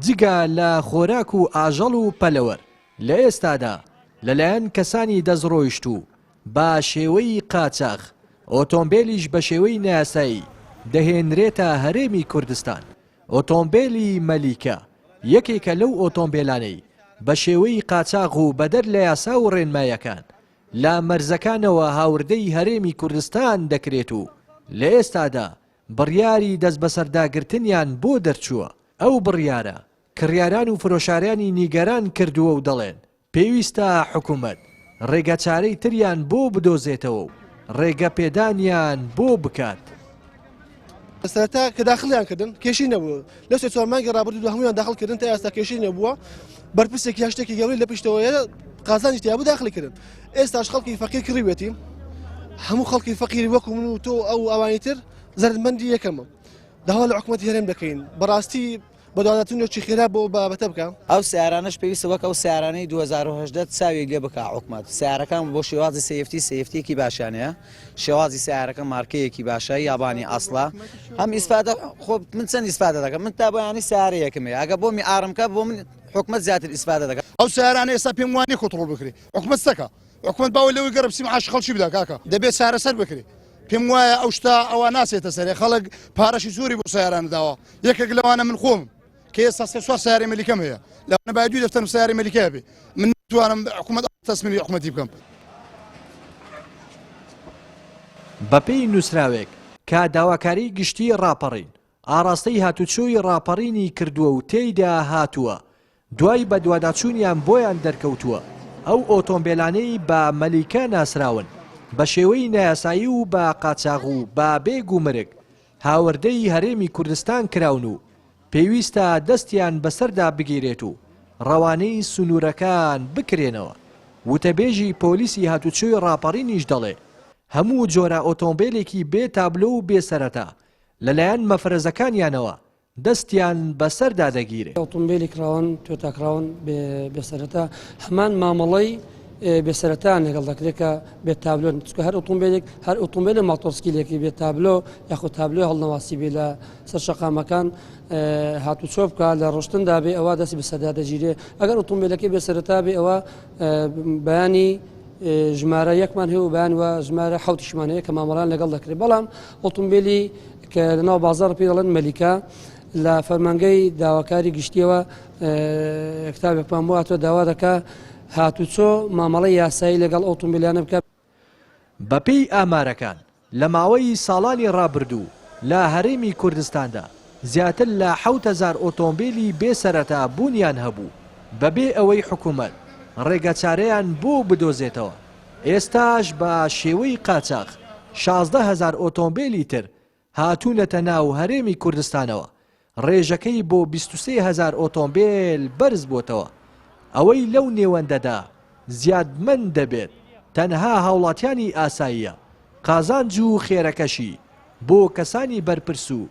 جگە لە خۆراک و ئاژەڵ و پەلەوەر، لە ئێستادا لەلایەن کەسانی دەستڕۆیشتوو بە شێوەی قاچاخ، ئۆتۆمبێلیش بە شێوەی نایاسایی دەهێنرێتە هەرێمی کوردستان. ئۆتۆمبێلی مەلیکە یەکێکە لەو ئۆتۆمبێلانەی بە شێوەی قاچاغ و بەدەر لە یاسا و ڕێنمایەکان لە مەرزەکانەوە هاوردەی هەرێمی کوردستان دەکرێت و لە ئێستادا بڕیاری دەستبەسەرداگرتنیان بۆ دەرچووە، ئەو بڕیارە کڕیاران و فرۆشارانی نیگەران کردووە و دەڵێن، پێویستە حکومەت ڕێگەچارەی تریان بۆ بدۆزێتەوە و ڕێگەپێدانیان بۆ بکات. سەرەتا کە داخڵیان کردن کێشەی نەبوو، لەو سێ چوار مانگی ڕابردوودا هەموویان داخڵ کردن، تا ئێستا کێشەی نەبووە، بەرپرسێک یا شتێکی گەورەی لە پشتەوەیە قازانجی تیا بوو داخڵی کردن. ئێستاش خەڵکی فەقیر کڕیوێتی، هەموو خەڵکی فەقیری وەکو من و تۆ ئەو ئەوانی تر زەرەرمەندی یەکەمە. داوا لە حکومەتی هەرێم دەکەین بەڕاستی بەدواداچوونێکی خێرا بۆ بابەتە بکە. ئەو سەیارانەش پێویستە وەک ئەو سەیارانەی 2018 چاوێک لێ بکا حکومەت سەیارەکان بۆ شێوازی safety safety یەکی باشیان هەیە شێوازی سەیارەکە مارکەیەکی باشە یابانی ئەسڵە هەم ئیسفادە خۆ من چەند ئیسفادە دەکەم من تا بەیانی سەیارەیەکم هەیە ئەگە بۆمی ئارمکە بۆ من حکومەت زیاتر ئیسفادە دەکات. ئەو سەیارانە ئێستا پێم وانیە کۆنتڕۆڵ بکرێ حکومەت سەکە حکومەت باوە لەوەی گەڕ بچی معاش خەڵکی بدا کاکە دەبێت چارەسەر بکرێ پێم وایە ئەو شتە ئەوە ناچێتە سەرێ خەڵک پارەشی زۆری بۆ سیارانە داوە یەکێک لەوانە من خۆم کە ئێستا سێ چوار سیارەی مەلیکەم هەیە لەوانە باید دوو دەفتەرم سیارەی مەلیکە هەبێ من ناتوانم حکومەت تەسمیمی حکومەتی بکەم. بەپێی نووسراوێک کە داواکاری گشتیی ڕاپەڕین ئاڕاستەی هاتوچۆی ڕاپەڕینی کردووە و تێیدا هاتووە، دوای بەدواداچوونیان بۆیان دەرکەوتووە ئەو ئۆتۆمبێلانەی بە مەلیکە ناسراون بە شێوەی نایاسایی و بە قاچاغ و بە بێ گومرگ هاوردەی هەرێمی کوردستان کراون و پێویستە دەستیان بەسەردا بگیرێت و ڕەوانەی سنوورەکان بکرێنەوە. وتەبێژی پۆلیسی هاتوچۆی ڕاپەڕینیش دەڵێ، هەموو جۆرە ئۆتۆمبێلێکی بێ تابلۆ و بێ سەرەتا لەلایەن مەفرەزەکانیانەوە دەستیان بەسەردا دەگیرێ. ئۆتۆمبێلی کڕاون، تۆیۆتا کڕاون بێ سەرەتا، هەمان مامەڵەی بێ سەرەتایان لەگەڵ دەکرێت کە بێ تابلۆن، چونکە هەر ئۆتۆمبێلێک هەر ئۆتۆمبێلێک ماتۆڕسکیلێکی بێ تابلۆ یاخود تابلۆی هەڵنەواسی بێ لە سەر شەقامەکان هاتوچۆ بکا لە ڕۆشتندا بێ ئەوە دەستی بەسەردا دەگیرێ، ئەگەر ئۆتۆمبێلەکەی بێ سەرەتا بێ ئەوە بەیانی ژمارە یەکمان هەیە و بەیان وە ژمارە حوتیشمان هەیە کە مامەڵان لەگەڵ دەکرێت، بەڵام ئۆتۆمبێلی کە لەناو بازاڕ پێی دەڵێن مەلیکە لە فەرمانگەی داواکاری گشتیەوە کتابێکمان بۆ هاتووە داوا دەکا هاتوچۆ مامەڵەی یاسایی لەگەڵ ئۆتۆمبیلانە بکە. بەپێی ئامارەکان لە ماوەی ساڵانی ڕابردوو لە هەرێمی کوردستاندا زیاتر لە 7000 ئۆتۆمبیلی بێ سەرەتا بوونیان هەبوو بەبێ ئەوەی حکومەت ڕێگەچارەیان بۆ بدۆزێتەوە، ئێستاش بە شێوەی قاچاخ 16 هەزار ئۆتۆمبێلی تر هاتوونەتە ناو هەرێمی کوردستانەوە، ڕێژەکەی بۆ 23 هەزار ئۆتۆمبێل بەرزبووەتەوە، ئەوەی لەو نێوەندەدا زیادمەند دەبێت تەنها هاوڵاتیانی ئاساییە، قازانج و خێرەکەشی بۆ کەسانی بەرپرس و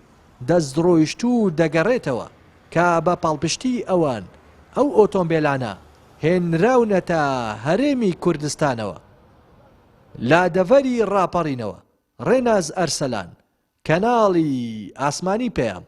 دەستڕۆیشتوو دەگەڕێتەوە کە بە پاڵپشتی ئەوان ئەو ئۆتۆمبێلانە هێنراونەتە هەرێمی کوردستانەوە. لە دەڤەری ڕاپەڕینەوە، ڕێناز ئەرسەلان، کەناڵی ئاسمانی پەیام.